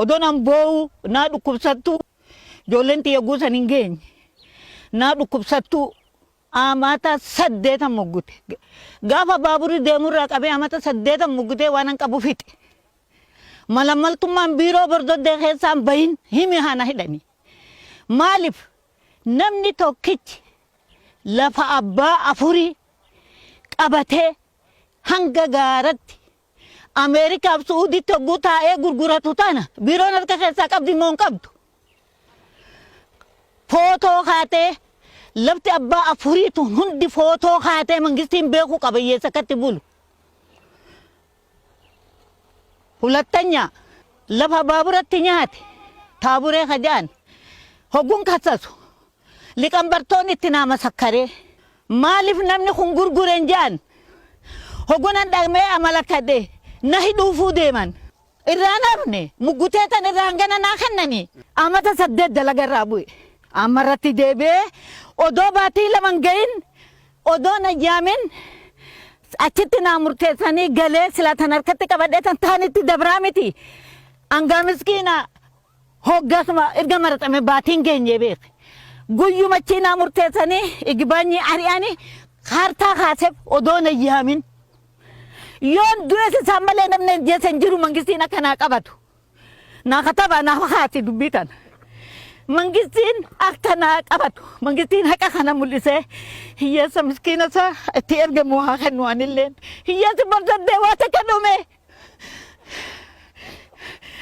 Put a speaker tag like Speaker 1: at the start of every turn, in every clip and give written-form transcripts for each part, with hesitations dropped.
Speaker 1: Odoon an boo'uu naa dhukkubsattuu ijoolleen tiyya guusan hin geenye. Naa dhukkubsattuu amata saddeetan muggute. Gaafa baaburri deemurraa qabee amata saddeetan muggutee waan an qabu fixe. Malammaltummaan biiroo Bordoddee keessaan bahin himi hana hidhani. Maaliif namni tokkichi lafa abbaa afurii qabatee hanga gaaratti Ameerikaaf Su'uuditti hogguu taa'ee gurguratu tana biiroon harka keessaa qabdi moo hin qabdu? Footoo kaatee lafti abbaa afurii tun hundi footoo kaatee mangistiin beekuu qaba hiyyeessa akkatti bulu. Hulattanya lafa baaburatti nyaate taaburee ka ja'an hogguun kassasu liqambartoonni itti naa masakkaree maaliif namni kun gurguren ja'an hoggunan dhaqmee amalakadhe na hidhuufuu deeman. Irraa nafne muggutee tan irraa hangana naa kennanii amata 8 dalaga irraa bu'e. Amma irratti deebi'ee odoo baatii 2 hin gahin odoo na yaamin achitti naa murteessanii galee silaa tan harkatti qabadhee tan taanitti dabraa miti. Angaa miskiina hoggasuma erga maraxame baatiin geenyee beeke. Guyyuma achii naa murteessanii igbaanyii ari'anii kaartaa kaaseef odoo na yaamin. Yoon du'es isaan malee namni ajjeese hin jiru mangistiin akka naa qabatu. Naa katabaa naa kaasi dubbii tana. Mangistiin akka naa qabatu. Mangistiin haqa kana mul'isee hiyyeessa miskiina isaa itti ergamu haa kennu anilleen. Hiyyeessi bordoddee waa takka dhume.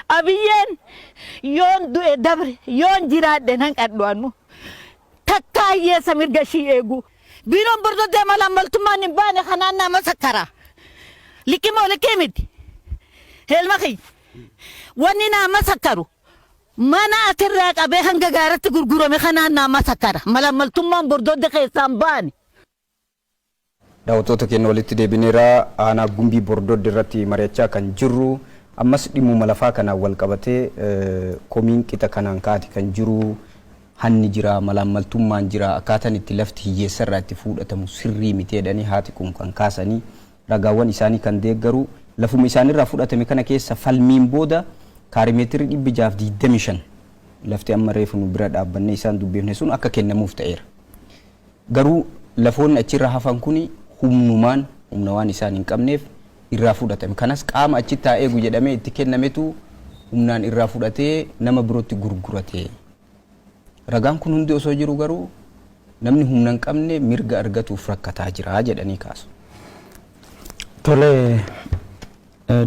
Speaker 1: Abiyyeen yoon du'e dabre yoon jiraadhe nan qadhu anu. Takkaa hiyyeessa mirga ishii eeguu. Biiroon Bordoddee malaammaltummaan hin baane kanaan naa masakkara. Likki moo likkii miti? Heelma kiyya. Wanni naa masakkaru mana asirraa qabee hanga gaaratti gurgurame kanaan naa masakkara. Malaammaltummaan Bordodde keessaa hin baane.
Speaker 2: Daawwattoota keenya walitti deebineera. Aanaa Gumbii Bordodde irratti mari'achaa kan jirru ammas dhimmuma lafaa kanaan wal qabatee komiin qixa kanaan kaati kan jiru hanni jira, malaammaltummaan jira, akkaataan itti lafti hiyyeessarraa itti fuudhatamu sirrii miti jedhanii haati kun kan kaasanii ragaawwan isaanii kan deeggaru lafuma isaanirraa fudhatame kana keessa falmiin booda kaarimeetirri 625 lafti amma reefu nu bira dhaabbannee isaan dubbifne sun akka kennamuuf ta'eera. Garuu lafoonni achirra hafan kuni humnumaan, humna waan isaan hin qabneef irraa fudhatame. Kanas qaama achitti haa eegu jedhamee itti kennametu humnaan irraa fudhatee nama birootti gurgurate. Ragaan kun hundi osoo jiru garuu namni humna hin qabne mirga argatuuf rakkataa jira jedhanii kaasu.
Speaker 3: Tole,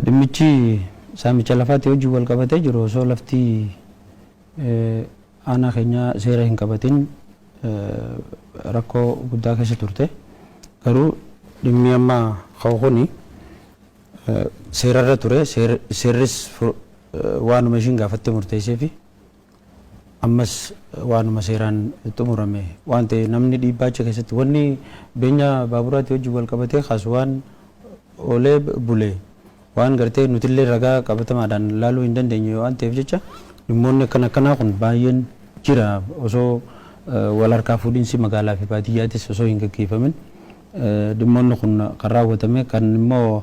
Speaker 3: dhimmichi saamicha lafaatii wajjin wal qabatee jiru osoo lafti aanaa keenyaa seera hin qabatin rakkoo guddaa keessa turte. Garuu dhimmi amma ka'u kuni seerarra ture. Seerris waanuma ishiin gaafatte murteesseefi ammas waanuma seeraan xumurame waan ta'e namni dhiibbaa achi keessatti wanni beenyaa baaburaatti wajjin wal qabatee kaasu waan oolee bule waan gartee nutillee ragaa qabatamaadhaan laaluu hin dandeenye waan ta'eef jecha dhimmoonni akkana akkanaa kun baay'een jira osoo wal harkaa fuudhinsi magaalaa fi baadiyyaatis osoo hin gaggeeffamin dhimmoonni kun kan raawwatame kan immoo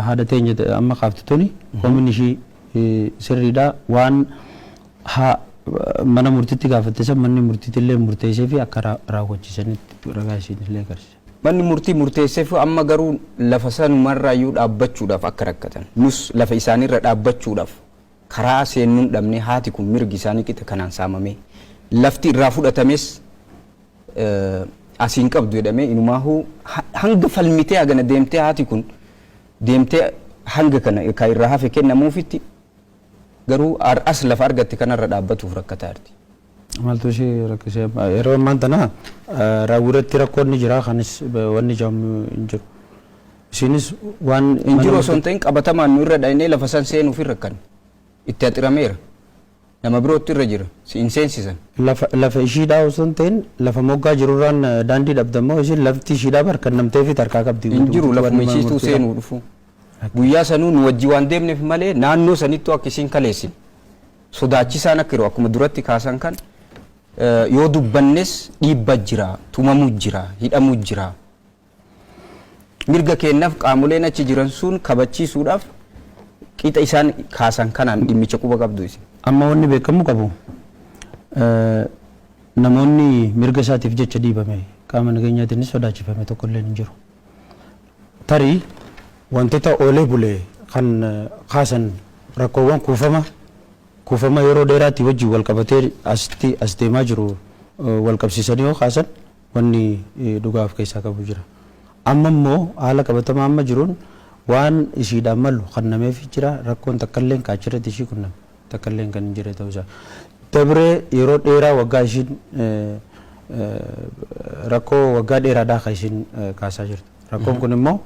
Speaker 3: haadha teenya amma kaaftu tuni komiin ishii sirriidha waan mana murtitti gaafatte san manni murtiitillee murteessee fi akka raawwachiisanitti ragaa isiinillee agarsiisa.
Speaker 2: Manni murtii murteesseef amma garuu lafa sanumarraayyuu dhaabbachuudhaaf akka rakkatan nus lafa isaaniirra dhaabbachuudhaaf karaa seennuun dhabnee haati kun mirgi isaanii qixa kanaan saamamee lafti irraa fudhatames asiin qabdu jedhamee inumaahuu hanga falmitee hagana deemtee haati kun deemtee hanga kana ka irraa hafe kennamuufitti garuu har'as lafa argatte kanarra dhaabbatuuf rakkataa jirti.
Speaker 3: Maaltu ishee rakkisee yeroo ammaan tana raawwii irratti rakkoon ni jira kanis wanni jedhamu hin jiru. Isinis waan
Speaker 2: Hin jiru osoo hin ta'in qabatamaan nu irra dhaynee lafa san seenuuf hin rakkanne. Itti haxirameera. Nama birootti irra jira. Si hin seensisan.
Speaker 3: Lafa lafa ishiidhaa osoo hin ta'in lafa moggaa jirurraan daandii dhabdammoo isin lafti ishiidhaa barkannamteefi tarkaa qabdi.
Speaker 2: Hin jiru lafuma ishiituu seenuu dhufu. Guyyaa sanuu nu wajji waan deemneef malee naannoo sanittuu akka isiin kaleessine. Sodaachisaan akka jiru akkuma duratti kaasan kan yoo dubbannes dhiibba jira, tumamu jira, hidhamu jira. Mirga keennaaf qaamoleen achi jiran sun kabachiisuudhaaf Qixa isaan kaasan kanaan dhimmicha quba qabdu isin.
Speaker 3: Amma wanni beekamuu qabu namoonni mirga isaatiif jecha dhiibame qaama nageenyaatiinis sodaachifame tokkollee hin jiru. Tarii wantoota oolee bulee kan kaasan rakkoowwan kuufama yeroo dheeraatti wajjin wal qabatee asitti as deemaa jiru wal qabsiisanii yoo kaasan wanni dhugaa of keessaa qabu jira. Amma immoo haala qabatamaa amma jiruun waan ishiidhaan malu kennameef jira, rakkoon takkalleen kaachirratti ishii qunname takkalleen kan hin jirre ta'uu isaa. Dabree yeroo dheeraa waggaa ishiin rakkoo waggaa dheeraadhaa kan ishiin kaasaa jirtu. Rakkoon kun immoo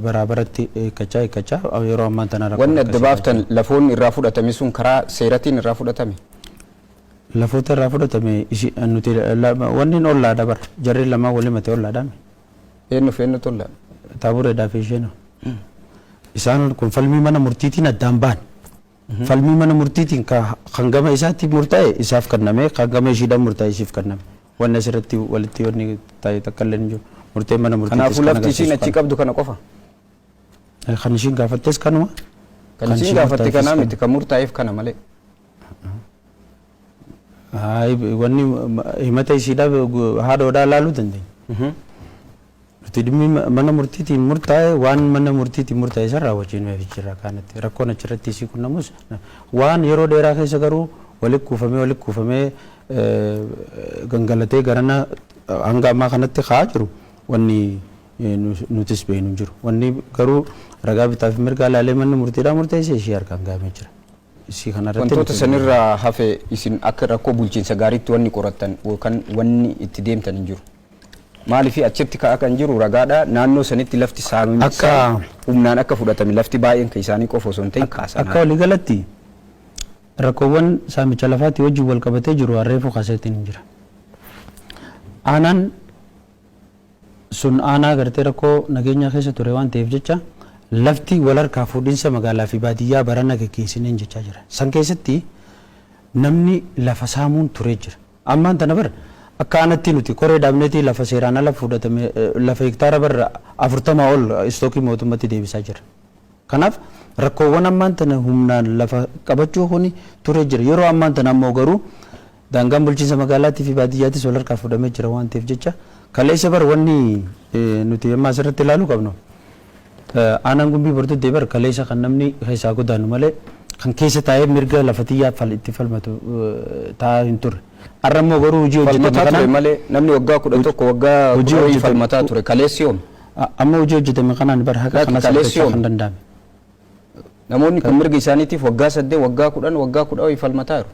Speaker 3: baraa baratti eeggachaa eeggachaa yeroo ammaan tana rakkoo
Speaker 2: Wanni adda baaftan lafoonni irraa fudhatame sun karaa seeratiin irraa fudhatame.
Speaker 3: Lafoota irraa fudhatame nuti wanni ollaadha bara jarri lamaan walii matee ollaadhaame.
Speaker 2: Eenyu fi eenyutu ollaadha?
Speaker 3: Taabureedhaa fi isheen. Isaan kun falmii mana murtiitiin addaan ba'an. Falmii mana murtiitiin kan gama isaatti murtaa'e isaaf kenname, kan gama ishiidhaan murtaa'e ishiif kenname. Wanni asirratti walitti wanni taa'e takka illee hin jiru. Murteen mana murtiitis
Speaker 2: Kanaafuu lafti ishiin achi qabdu kana qofa.
Speaker 3: Kan ishiin gaafattes kanuma.
Speaker 2: Kan ishiin gaafatte kanaa miti, kan murtaa'eef kana malee.
Speaker 3: Wanni himata ishiidhaa haadhoodhaa laaluu dandeenya. Nuti dhimmi mana murtiitiin murtaa'e, waan mana murtiitiin murtaa'e san raawwachiin jira kanatti. Rakkoon achirratti isii qunnamus waan yeroo dheeraa keessa garuu walitti kuufamee gangalatee garana hanga ammaa kanatti ka'aa jiru wanni nutis beeknu hin jiru. Wanni garuu ragaa bitaa fi mirgaa ilaalee manni murtiidhaa murteesse ishii harkaan gahamee jira. Isii kanarratti
Speaker 2: Wantoota sanirraa hafe isin akka rakkoo bulchiinsa gaariitti wanni qorattan yookaan wanni itti deemtan hin jiru. Maaliif achitti ka'aa kan jiru ragaadha, naannoo sanitti lafti saamame humnaan akka fudhatame, lafti baay'een kan isaanii qofa osoo hin ta'in kaasan.
Speaker 3: Akka waliigalatti rakkoowwan saamicha lafaatti wajjin wal qabatee jiru harreefuu kaaseetiin hin jira. Aanaan sun aanaa gartee rakkoo nageenyaa keessa ture waan ta'eef jecha lafti wal harkaa fuudhinsa magaalaa fi baadiyyaa barana geggeessineen jechaa jira. San keessatti namni lafa saamuun turee jira. Ammaan tana bara akka aanatti nuti koree dhaabneetii lafa seeraan ala fudhatame lafa hektaara barra 40 ol istookii mootummatti deebisaa jira. Kanaaf rakkoowwan ammaan tana humnaan lafa qabachuu kuni turee jira. Yeroo ammaan tana ammoo garuu daangaan bulchiinsa magaalaatii fi baadiyyaattis wal harkaa fuudhamee jira waan ta'eef jecha kaleessa bar wanni nuti amma asirratti ilaaluu qabnu aanaan Gumbii Bordoddee bar kaleessa kan namni keessaa godaanu malee kan keessa taa'ee mirga lafa xiyyaa itti falmatu taa'aa hin turre. Har'a immoo garuu hojii hojjetame
Speaker 2: Falmataa ture
Speaker 3: kanaan
Speaker 2: malee namni waggaa 11, waggaa
Speaker 3: Hojii
Speaker 2: 10
Speaker 3: hojjetame-
Speaker 2: falmataa ture. Kaleessi yoom?
Speaker 3: Amma hojii hojjetame kanaan bar haqa
Speaker 2: Lakki,
Speaker 3: kanas
Speaker 2: kaleessi
Speaker 3: argachaa
Speaker 2: yoom?
Speaker 3: kan danda'ame.
Speaker 2: Namoonni kun mirga isaaniitiif waggaa 8, waggaa 10, waggaa 10 falmataa jiru.